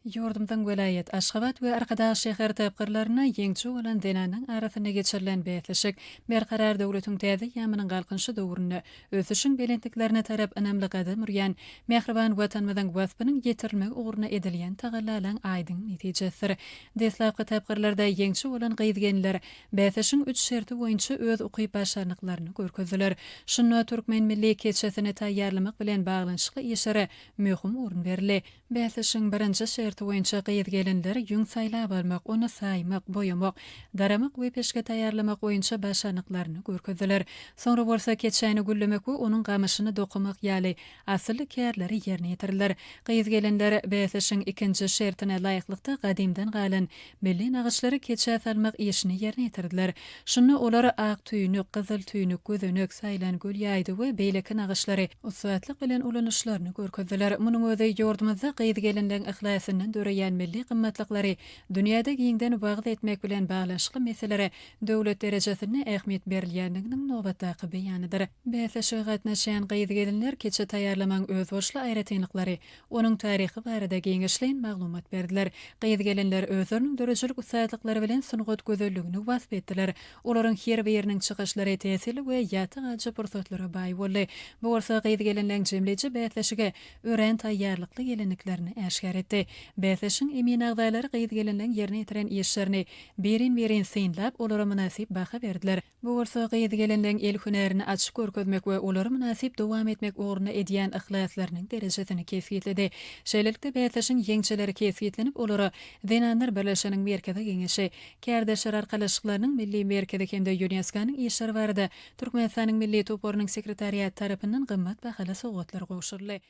Ýurdumyzyň welaýat, Aşgabat we Arkadag şäher tapgyrlarynda ýeňiji bolan zenanlaryň arasynda geçirilen bäsleşik Berkarar döwletiň täze eýýamynyň Galkynyşy döwründe ösüşiň belentliklerine tarap ynamly gadam urýan mähriban Watanymyzyň waspynyň ýetirilmegi ugrunda edilýän tagallalaryň aýdyň netijesidir. Deslapky tapgyrlarda ýeňiji bolan gyz-gelinler bäsleşigiň üç şerti boýunça öz ukyp-başarnyklaryny görkezdiler. Şunda türkmen milli keçesini taýýarlamak bilen baglanyşykly işlere möhüm orun berildi. Bäsleşigiň birinji şerti boýunça gyz-gelinler ýüň saýlap almak, ony saýmak, boýamak, daramak we peşge taýýarlamak boýunça başarnyklaryny görkezdiler. Soňra bolsa keçäni güllemek we onuň gamyşyny dokamak ýaly asylly kärleri ýerine ýetirdiler. Gyz-gelinler bäsleşigiň ikinji şertine laýyklykda gadymdan galan Milli nagyşlary keçä salmak işini ýerine ýetirdiler. Şunda olar ak tüýnük, gyzyl tüýnük, gözenek, saýlan gül ýaýdy we beýleki nagyşlary ussatlyk bilen ulanyşlaryny görkezdiler. Munuň özi ýurdumyzda gyz-gelinleň yhlasyndan döreýän milli gymmatlyklary dünýäde giňden wagyz etmek bilen baglanyşykly meselelere döwlet derejesinde ähmiýet berilýändiginiň nobatdaky beýanydyr. Bäsleşige gatnaşýan gyz-gelinler keçe taýýarlamagyň özboluşly aýratynlyklary, Onuň taryhy barada giňişleýin maglumat berdiler. Gyz-gelinler özleriniň döredijilik ussatlyklary bilen sungat gözelligini wasp etdiler. Olaryň her biriniň çykyşlary täsirli we ýatda galyjy pursatlara baý boldy. Bu bolsa gyz-gelinleň jemleýji bäsleşige örän taýýarlykly gelendiklerini äşgär etdi. Bäsleşigiň emin agzalary gyz-gelinleň ýerine ýetiren işlerini birin-birin synlap, olara mynasyp baha berdiler. Bu bolsa gyz-gelinleň el hünärini açyp görkezmek we olary mynasyp dowam etmek ugrunda edýän yhlaslarynyň derejesini kesgitledi. Şeýlelikde, bäsleşigiň ýeňijileri kesgitlenip, olara Zenanlar birleşiginiň Merkezi Geňeşi, Kärdeşler arkalaşyklarynyň Milli merkezi hem-de Ýunesko-nyň işleri barada Türkmenistanyň Milli toparynyň sekretariaty tarapyndan gymmat bahaly sowgatlar gowşuryldy.